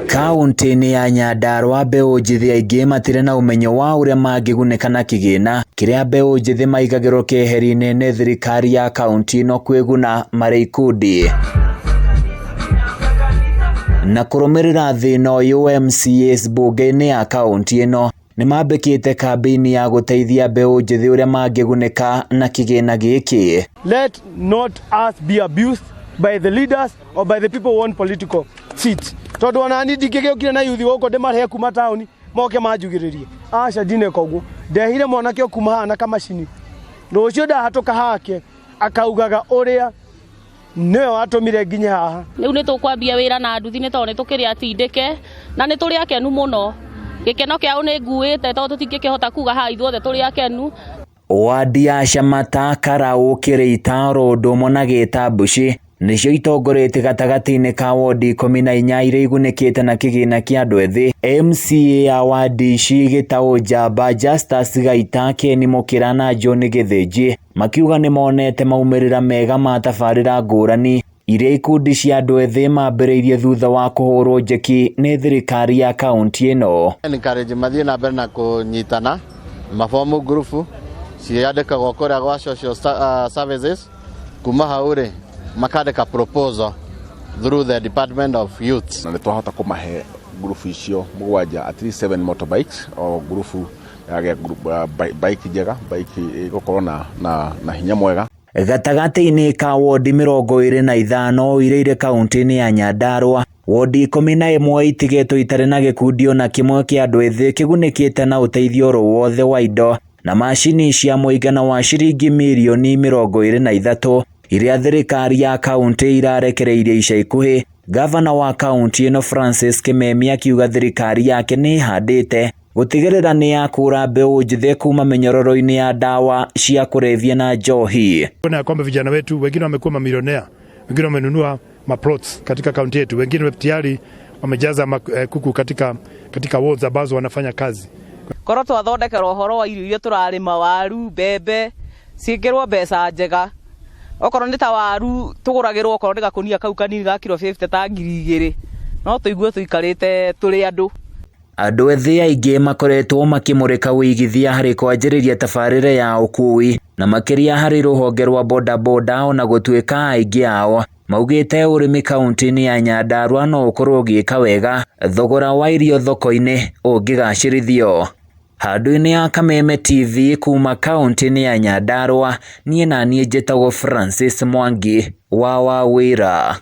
Kauntĩ-inĩ ya Nyandarua mbeũ njĩthĩ aingĩ matirĩ na ũmenyo wa ũrĩa mangĩgunĩka na kĩgĩna kĩrĩa mbeũ njĩthĩ maigagĩrwo keheri-inĩ nĩ thirikari ya kauntĩ ĩno kwĩguna marĩ ikundi. Na kũrũmĩrĩra thĩna ũyũ MCAs mbunge-inĩ ya kauntĩ ĩno nĩ mambĩkĩte kambĩini ya gũteithia mbeũ njĩthĩ ũrĩa mangĩgunĩka na kĩgĩna gĩkĩ. Let not us be abused by the leaders or by the people who want political seats. Tondũ ona ni ndingĩgĩũkire na yuthi gũkũ ndĩmarehe kuma taũni moke manjugĩrĩrie. Aca ndineka ũguo. Ndehire mwanake o kuma haha na kamacini. Rũciũ ndahatũka hake akaugaga ũrĩa nĩwe watũmire nginye haha. Rĩu nĩ tũkwambia wĩra na nduthi nĩ tondũ nĩ tũkĩrĩ atindĩke na nĩ tũrĩ akenu mũno. Gĩkeno kĩao nĩ nguĩte tondũ tũtingĩkĩhota kuga haha ithuothe tũrĩ akenu. Wadi ya Shamata, Karau, Kĩrĩita, oro ũndũ ũmwe na Gĩtambuci nĩcio itongoretie gatagatĩ-inĩ ka wondi 14 iria igunĩkĩte na kĩgĩna kĩa andũ ethĩ. MCA ya wadi ici Gĩtaũ Njamba, Justus Gaita, Ken Mũkĩra na John Gĩthĩnji makiuga nĩ monete maumĩrĩra mega ma tabarĩra ngũrani iria ikundi cia andũ ethĩ mambĩrĩirie thutha wa kũhũrwo njeki nĩ thirikari ya kaunti ĩno. Encourage mathiĩ na mbere na kũnyitana mabomu ngurubu ciandĩkagwo kũrĩa gwa social services kuma hau rĩ makandĩka proposal through the department of youth. Na nĩ twahota kũmahe ngurubu icio mũgwanja at least 7 motorbikes o ngurubu yagĩa bike njega, bike ĩgũkorwo na hinya mwega. Gatagatĩ-inĩ ka wondi 25 iria irĩ kaunti-inĩ ya Nyandarua, wondi 11 itigetwo itarĩ na gĩkundi ona kĩmwe kĩa andũ ethĩ kĩgunĩkĩte na ũteithio oro wothe wa indo na macini cia mũigana wa ciringi mirioni 23 iria thirikari ya kaunti irarekereirie ica ikuhĩ. Gavana wa kaunti ĩno Francis Kimemi akiuga thirikari yake nĩ ĩhandĩte gũtigĩrĩra nĩ yakũra mbeũ njĩthĩ kuma mĩnyororo-inĩ ya ndawa cia kũrebia na njohi. Kuona ya kwamba vijana wetu wengine wamekuwa mamilionea, wengine wamenunua maplots katika kaunti yetu, wengine tayari wamejaza kuku katika wards ambazo wanafanya kazi. Korwo twathondekerwo ũhoro wa irio iria tũrarĩma, waru, mbembe, ciĩkĩrwo mbeca njega. Okorwo nĩ ta waru tũgũragĩrwo okorwo nĩ gakũnia kau kanini ga kiro 50 ta ngiri igĩrĩ, no tũigue tũikarĩte tũrĩ andũ. Andũ ethĩ aingĩ makoretwo makĩmũrĩka ũigithia harĩ kwanjĩrĩria tabarĩra ya ũkui na makĩria harĩ rũhonge rwa bodaboda ona gũtuĩka aingĩ ao maugĩte ũrĩmi kaunti-inĩ ya Nyandarua no ũkorwo ũgĩka wega thogora wa irio thoko-inĩ ũngĩgacĩrithio. Handũ-inĩ ya Kameme TV kuma kaunti-inĩ ya Nyandarua, niĩ na niĩ njĩtagwo Francis Mwangi wa Wawĩra.